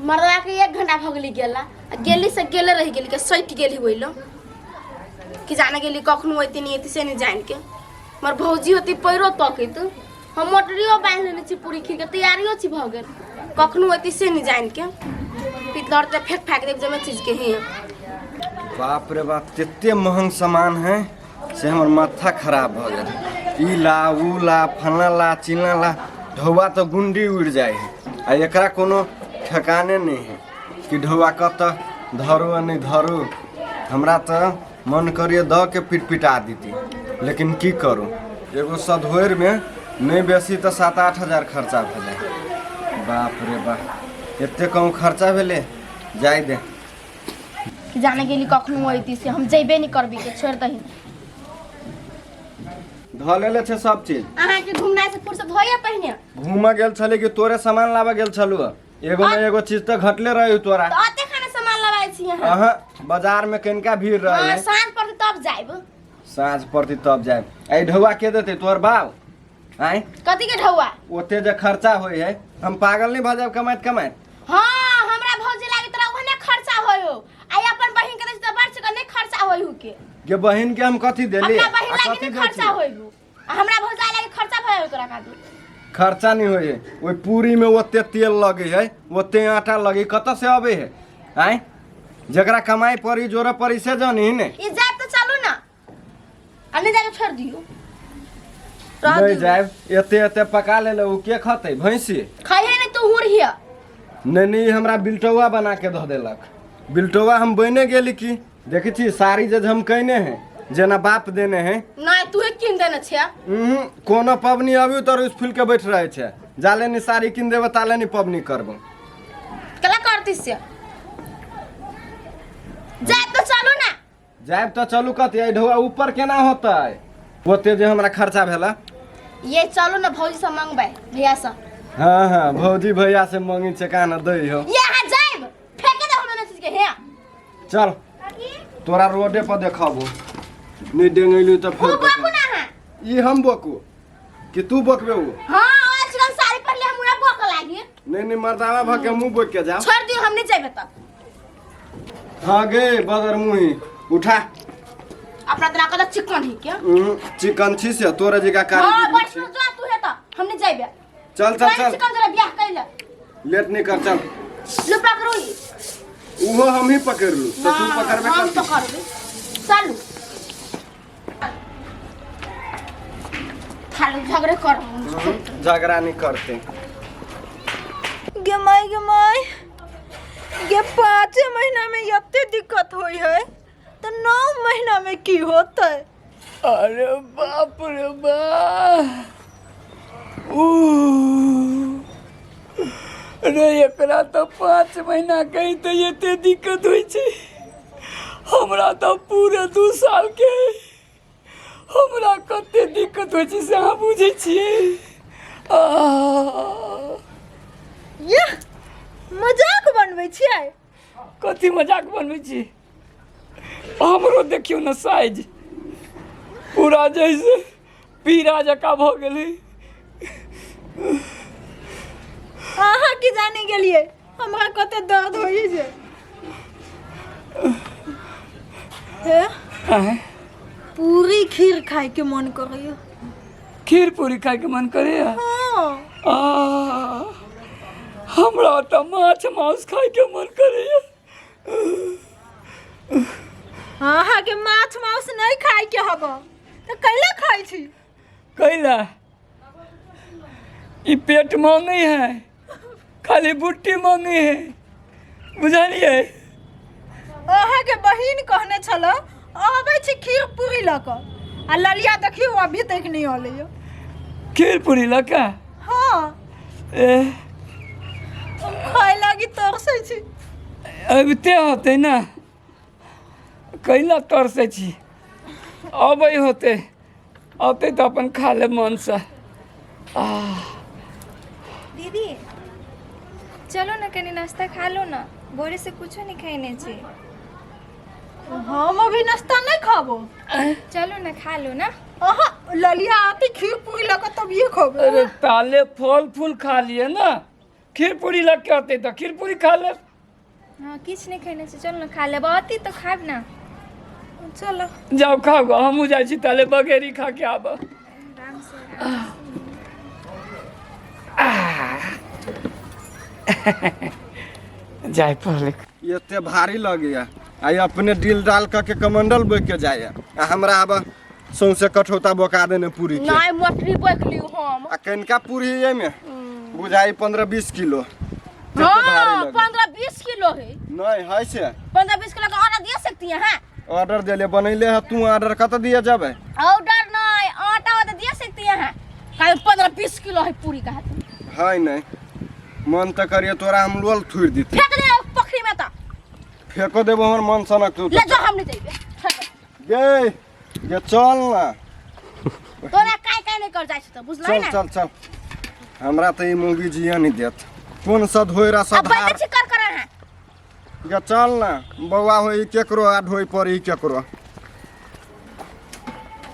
मर्दवा के एक घंटा भऽ गेली गेला आ गेली से गेले रहि गेली के सटि गेली ओइलो कि जाने गेली कखनो अयती नहीं अयती से नहीं जान के। मर भौजी होती पैरो तकैत, हम मोटरियो बान्हि लेने छी, पूरी खीर के तैयारियो छी भऽ गेल, कखनो अयती से नहीं जान के। पितलर तऽ फेंक फाकि देब जमे चीज के ही। बाप रे बाप, तते महंग सामान है से हमर माथा खराब भऽ गेल। ई ला ऊ ला फल्लाँ ला चिल्लाँ ला, ढौआ तऽ गुंडी उड़ि जाइ है आ एकरा कोनो ठेकाने नहि है कि ढौआ कतऽ धरू आ नहि धरू। हमरा तऽ मन करिए दऽ के पिट पिटा दीती, लेकिन की करू, एगो सधोरिमे नहि बेसी तऽ 7-8 हजार खर्चा भऽ जाइ। बाप रे बाप, एते कहूँ खर्चा भेलै, जाय दे। कि जाने गेली कखनो अयती से हम जइबे नहीं करबी के छोड़ दही। धऽ लेले छै सब चीज। अहाँके घुमनाइ से फुर्सत होइए पहिने? घूमऽ गेल छली कि तोरे सामान लाबऽ गेल छलू? एगो ने एगो चीज तऽ घटले रहे तोरा। तऽ अते खाना सामान लाबै छी अहाँ? अहाँ बाजार में कनिका भीड़ रहे। हाँ, साँझ पड़तै तब जाइब। साँझ पड़तै तब जाइब। एहि ढौआ के देतै तोहर बाप? आँय, कथी के ढौआ? ओते जे खर्चा होइ है, हम पागल नहीं भऽ जायब कमाइत कमाइत? हाँ, हमरा भौजी लागे तोरा ओहने खर्चा होय हो, आ अपन बहिन के दै छी तऽ बड़ छै नहीं खर्चा होय हो के। के बहिन के हम कथी देली? अपना बहिन आ लागे कथी नहीं दै खर्चा छी? होय हो, आ हमरा भौजा लागे खर्चा भय हो तोरा कादू। खर्चा नहीं होइ है, ओहि पूरी में ओते तेल लगे है, ओते आटा लगे, कतऽ से अबे है? आँय, जकरा कमाई पड़ी जोड़े पड़ी से जानी ने। ई जायब तऽ चलू ना, आ नहीं जाके छोड़ दियो। रह नहीं दियो। जायब, एते एते पका ले उ के खतै? भैंसी खाइहे नहीं तू हुर हिया। नहीं नहीं, हमरा बिलटौआ बना के धऽ देलक। बिलटौआ हम बने गेली की देखै छी साड़ी जे झमकैने है जेना बाप देने है। नहीं तू कीन देने छे। उहुं, कोनो पबनी अबी तऽ रुस फूल के बैठ रहे छे, जाले नी साड़ी कीन देबे ताले नी पबनी करबो। कला करती से जायब तो चलू ना। जायब तऽ चलू कथी? एहि ढौआ ऊपर केना होतै ओते जे हमरा खर्चा भेला? ये चलू ना भौजी से मंगबै भैया से। हाँ हाँ, भौजी भैया से मंगी छै कान दै हो। ये अहाँ जायब फेंके दे हमरा चीज के हे। चल तोरा रोडे पर देखबो, नहीं डेंगैलू तऽ फेर खूब बकू ना अहाँ। ई हम बकू कि तू बकबे उ? हाँ, आजकल साड़ी पहनले हमरा बक लागी। नहीं नहीं, मर्दाना भऽ के मुँह बक के जाओ। छोड़ दियो, हम नहीं जाबे तब। हाँ गे बदर मुही उठा। अपना तना कदा चिकन ही क्या? चिकन छी से तोरा जगह कारी हाँ, बुद्धि बस छी। जा तू है त हम नहीं जाबे। चल चल चल, चिकन जरा ब्याह कैला। लेट नहीं कर, चल। लो पकड़ो ई। उहो हम ही पकड़ लू तो तू पकड़बे हम कर। पकड़बे, चलू खाली झगड़े कर। झगड़ा नहीं करते। गे माय गे माय गे, 5 महीना में एते दिक्कत होई है तो 9 महीना में की होतै? अरे बाप रे बाप, रे एकरा तऽ 5 महीना के तऽ एते दिक्कत होइ छै, हमरा तऽ पूरे 2 साल के हमरा कते दिक्कत होइ छै से अहाँ बुझै छियै? आह, ये मजाक बनबै छियै? कथी मजाक बनबै छी? हमरो देखियौ ने साइज पूरा जैसे पीरा जकाँ भऽ गेलै। अहाँ की जाने गेलियै हमरा कते दर्द होइ छै। हे आँय? पूरी खीर खाय के मन करैया। खीर पूरी खायके मन करैया? हाँ। आ, हमरा तऽ माछ मांस खायके मन करैया। अहाँके माछ मांस नहीं खाय के हब तऽ कैला खाय छी? कैला ई पेट मांगे है, खाली बुट्टी मांगे है, बुझलियै? अहाँके बहिन कहने छल अबै छी खीर पूरी लऽ कऽ, आ ललिया देखियौ अभी तक नहीं अलै। खीर पूरी लऽ कऽ? हाँ। ए हम खाय लागी तरसै छी। अबिते होतै ने, कैला तरसै छी? अबै होतै, अतै तऽ अपन खा लेब मनसँ। आह दीदी चलो ना कनी नाश्ता खा लो ना, भोरे से कुछो नहीं खैने छी। हम अभी नाश्ता नहीं खाबो। चलो ना खा लो ना। अहाँ ललिया आती खीर पूरी लऽ कऽ तभिए खबे। अरे ताले फल फूल खा लिए ना, खीर पूरी लग के अतै तऽ खीर पूरी खा लेब। हँ, किछु नहि खेने छी, चलू ने खा लेब। अती तऽ खायब ने। चलो। जाउ खाउ गऽ, हमहूँ जाइ छी ताले बघेरी खा के आबऽ। आराम से। जाय पड़लै। एते भारी लगैया आ ई अपने डील डाल कऽ के कमंडल बोइ के जाइया आ हमरा आब सौंसे कठौता बोका देने पूरी के। नहीं मोटरी बोक लियौ हम। आ कनिका पूरी एहिमे बुझाइ 15-20 किलो। एते भारी हाँ लगे। 15-20 किलो है। नहीं है से। 15-20 किलो का ऑर्डर दे सकती है? हाँ ऑर्डर देले बनैले है तू, ऑर्डर कत दिए जबे? ऑर्डर नहीं, आटा वाटा दे सकती है। हाँ काहे 15-20 किलो है पूरी का है नहीं मन त करिए तोरा हम लोल थुर दीते। फेंक दे पोखरी में त फेंको देबो हमर मन सनक तू। ले जो हम नहीं जइबे। गे गे चल ना। तोरा काय काय नहीं कर जाय छ त बुझलै चल ना। चल चल हमरा त ई मूवी जिया नहीं देत। कोन सा धोइरा सा अब धार। बैठे छी कर कर अहाँ। गे चल ना बौआ होई केकरो आ ढोई पड़ी केकरो।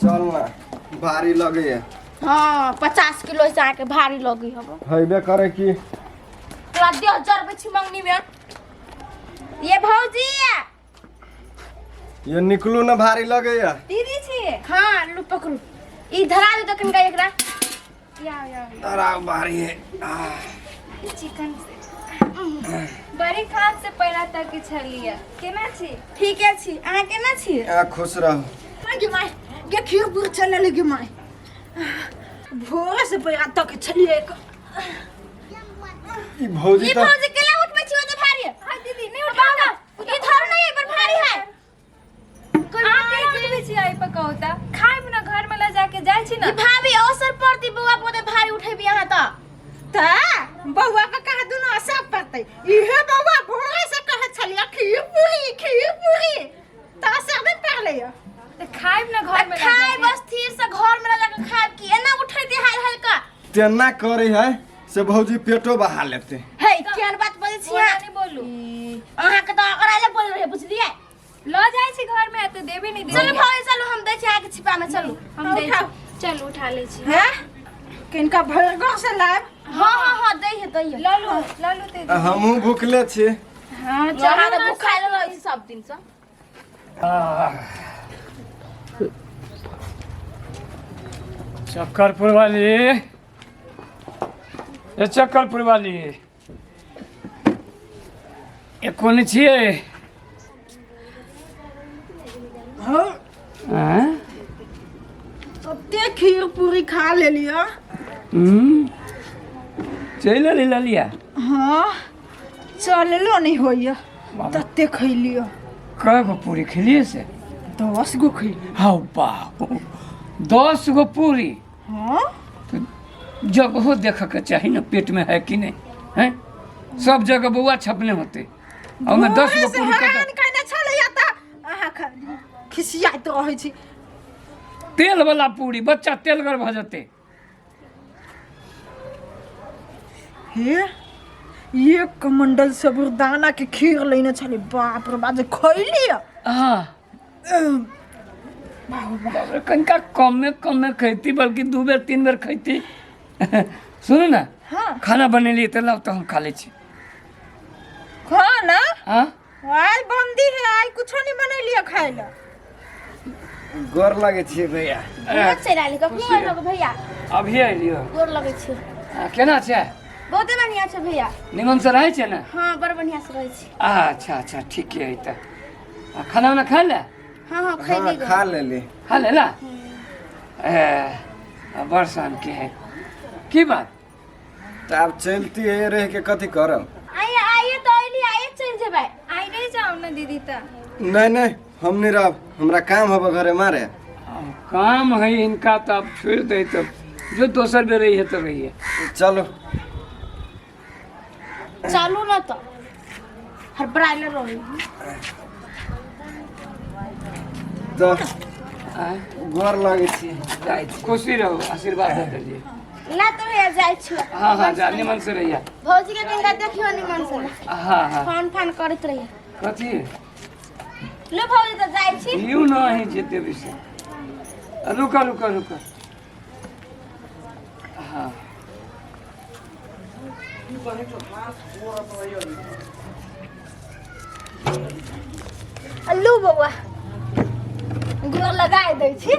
चल ना भारी लगे। हाँ 50 किलो से आके भारी लगी हबो। हैबे करे की तोरा देह जरबे छी मंगनी में। ये भौजी ये निकलू ना भारी लगे। दीदी छी। हाँ लू पकड़ू ई धरा दे तो कनका एकरा। या या धरा भारी है। चिकन से बड़ी खान से पहला तक के छलिए। केना छी? ठीक है छी, अहाँ केना छी? आ खुश रहू। गे माय गे खीर पूरी चलल गे my, भोरे से पहला तक छलिए। ई भौजी ई त भौजी केला उठबै छी ओते भारी। हां दीदी नहीं उठाओ ना। ई धरू नहीं एहि पर भारी है। अहाँ केना उठबै छी एहि पर कहू त? खायब ना घर में ल जाके जाइ छी ना। ई भाभी अवसर पड़ती बौआ पोते भारी उठेबी अहाँ त। त बौआ के कहा दुनू असर पड़तै। इहे बौआ भोरे से कहै छलिए खीर पूरी खीर पूरी त असर नहि पड़लै। त खायब ना घर में खाय बस थिर से घर में ल जाके खायब की एना उठैती हाल हल्का तेना करे है से भौजी पेटो बहा लेते। हे केहन बात बजै छी ओना अहाँ? नहीं बोलू। अहाँ के त अकराले बोल रहे बुझलियै। ल जाइ छी घर में त देबे नहीं चलू देबे। भौजी चलू हम दै छी अहाँके छिपा में चलू। हम दै छी, चलू उठा लै छी। हैं किनका भरगर से लायब? हाँ हाँ हाँ दै है दै है। ल लू ल लू ते। हमहूँ भूखले छी। हां चलू चलू ना भूखायल रहै छी सब दिन से। चक्करपुर वाली, ए चक्करपुर वाली, ए कोन छियै? हाँ आँय? कते खीर पूरी खा लेलियै। चलि एली ललिया? हाँ चललो नहीं होइए तते खैलियो। कय गो पूरी खेलिए से? 10 गो खैलियो। हौ बाप, 10 गो पूरी? हाँ जगहो देखऽ के चाही ना पेट में है कि नहीं है। सब जगह बौआ छपने होते और में 10 गो भोरे से पूरी हरान कतऽ कयने छलैया त अहाँ खिसियाइत रहै छी। तेल वाला पूरी बच्चा तेलगर भऽ जेतै। हे एक कमंडल साबूदाना के खीर लेने छलै, बाप रे बाप जे खैलियै। हाँ बाप रे, कनिका कमे कमे खैती, बल्कि 2 बेर 3 बेर खैती। सुनू ना। हाँ। खाना बनेलियै तऽ लाउ तऽ हम खा लै छी। खाना? हाँ। आइ बंदी है, आइ कुछो नहीं बनेलियै खाय ला। गोर लगै छियै भैया। गोर चलि आयल कखनो एलौ भैया? अभी अयलियो। गोर लगै छै। केना छै? बहुते बढ़िया छै भैया। निमन से रहै छै ने? हाँ बड़ बढ़िया से रहै छी। अच्छा अच्छा ठीके है तऽ। आ खाना उना खा ले? हाँ हाँ खैली। हाँ, खा लेली। खा लेला? ए बड़ शान के है। की बात? तऽ आब चलती है रह के कथी करब? आइए आइए तो अइली, आइए चलि जेबै। आइ रहि जाउ ना दीदी त। नहीं नहीं हम नहीं रहब, हमरा काम होबे घरे मारे। अब काम है इनका तो अब छोड़ दे तो जो दोसर बेर रही है तो रही है। चलो चलू ना तो हड़बड़ाइले रही। तो आँय? गोर लगै छी। जाइ छी, खुशी रहू, आशीर्वाद दे देलियै। ना तो भैया जाइ छी। हाँ हाँ जा, निमन से रहिया। भौजी के कनिका देखियो निमन से। हाँ हाँ फोन फान करैत रहिया। कथी? लो भौजी तो जाइ छी। You नहीं जेते विषय। रुका रुका रुका। हाँ अल्लू बौआ गोर लगाए दै छी।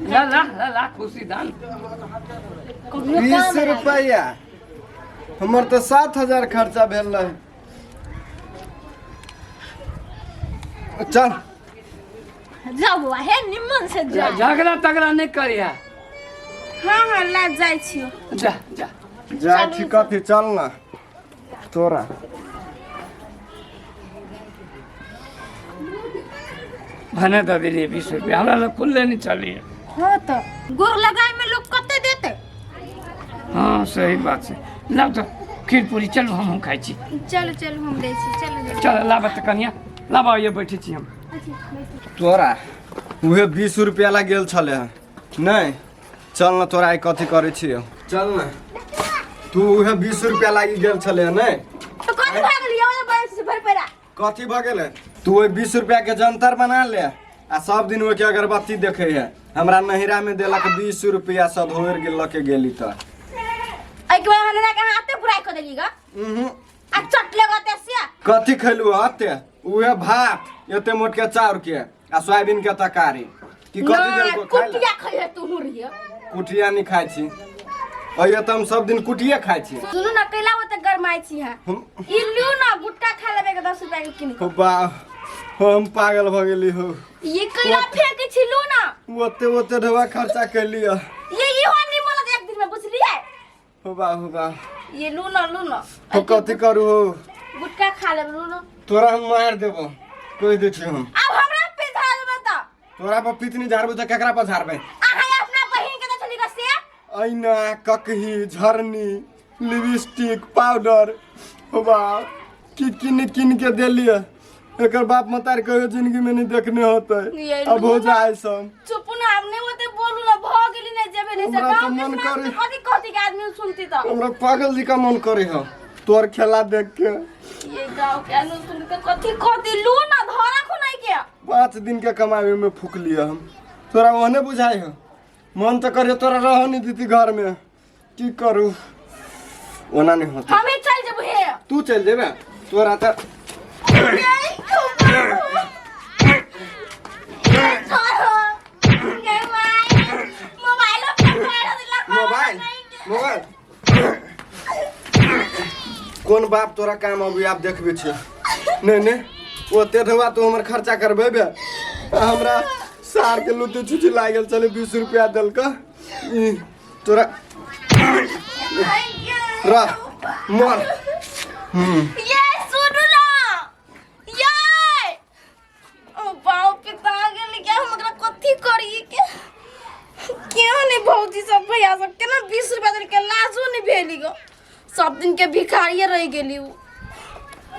ला ला ला ला खुशी दान। 20 रुपैआ हमर तऽ 7000 खर्चा भेल रहे। चल जाओ बौआ, हे निम्मन से जा। झगड़ा तगड़ा नहीं करिया। हाँ हाँ ला जाइ छियो। जा जा जा छी कथी, चल ना तोरा। भने दऽ देलियै 20 रुपया, हमरा लग खुलले नहीं चलिए। हाँ तो गोर लगाए में लोग कते देते। हाँ सही बात है। लाब तो खीर पूरी, चलू हमहूँ खाइ छी। चलू चलू हम दै छी, चलू दै छी। चल लाब तऽ कनिया, लाब आइए बैठे छी हम। तोरा उहे 20 रुपया ला गेल छले हँ। नहीं चल न तोरा आइ कथी करै छियौ, चल न। तू उहे 20 रुपया लागि गेल छले हँ नहीं? तो कथी भऽ गेल यौ बस भर पैरा? कथी भऽ गेलै? तू ओहि 20 रुपया के जंतर बना ले आ सब दिन ओहिके अगरबत्ती देखे है। हमरा नहिरा में देलक 20 रुपया सधोर के लके गेली तऽ। एहि के बाद हमरा के हाथे बुराई कऽ देली ग। उहुं। आ चट लगते से। कथी खैलू हते? उहे भात एते मोट के चाउर के आ सोयाबीन के तरकारी। की कथी देलको खाइ ला? कुटिया खैहे तू रहिए। कुटिया नहीं खाइ छी। अइये तऽ हम सब दिन कुटिये खाइ छी। सुनू ना कैला ओते गरमाइ छी हां? हम ई लिउ ना गुटखा खा लेबे के 10 रुपया के किन के। हो बा, हम पागल भऽ गेली हो। ये कैला फेंके छी लू ना। ओते ओते ढोआ खर्चा कैलियै। ये इहो नहीं बोलत एक दिन में, बुझलियै? हो बा हो बा। ये लू ना लू ना। हो कथी करू हो? गुटखा खा लेब लू ना। तोरा हम मार देबो, कहि दै छी हम। अब हमरा पे झाड़बे त। तोरा पर पितनी झाड़बो तऽ केकरा पर झाड़बे? अहाँ अपना बहिन के त छली ग से। ऐना ककही झरनी लिपस्टिक पाउडर हो बा की किन किन के देलिए। एकर बाप मतार कहियो जिंदगी में नहीं देखने होते। ये अब हो लू ना। जाए सब। चुप ना, हम नहीं होते बोलू ना, भ गेली नहीं जेबे नहीं से। हमरा गांव तऽ के मन समाज करे। में कथी कथी के आदमी सुनती त। हमरा पागल जी का मन करे हो तोर खेला देख के। ये गांव के आदमी सुन के कथी कथी लू ना धरा खुनाई के। 5 दिन के कमावे में फूक लिया हम। तोरा ओहने बुझाई हो। मन तो करे तोरा रह नहीं देती घर में। की करू ओना नहीं होता। हमें चल जेबो हे। तू चल जेबे तोरा त मोबाइल मोबाइल कोन बाप तोरा काम अभी आप देखबे छे। नहीं नहीं ओते ढौआ तू हमर खर्चा करबे बे। हमरा सार के लुटी छुची लागल चले 20 रुपया देलक। ई तोरा रह मर। ये सुनू ना ये ओ बाप पिता गेल क्या हम एकरा कथी करी के क्यों नहीं भौजी सब भैया सब केना 20 रुपया देल के लाजो नहीं भेली गो। सब दिन के भिखारिये रह गेली उ।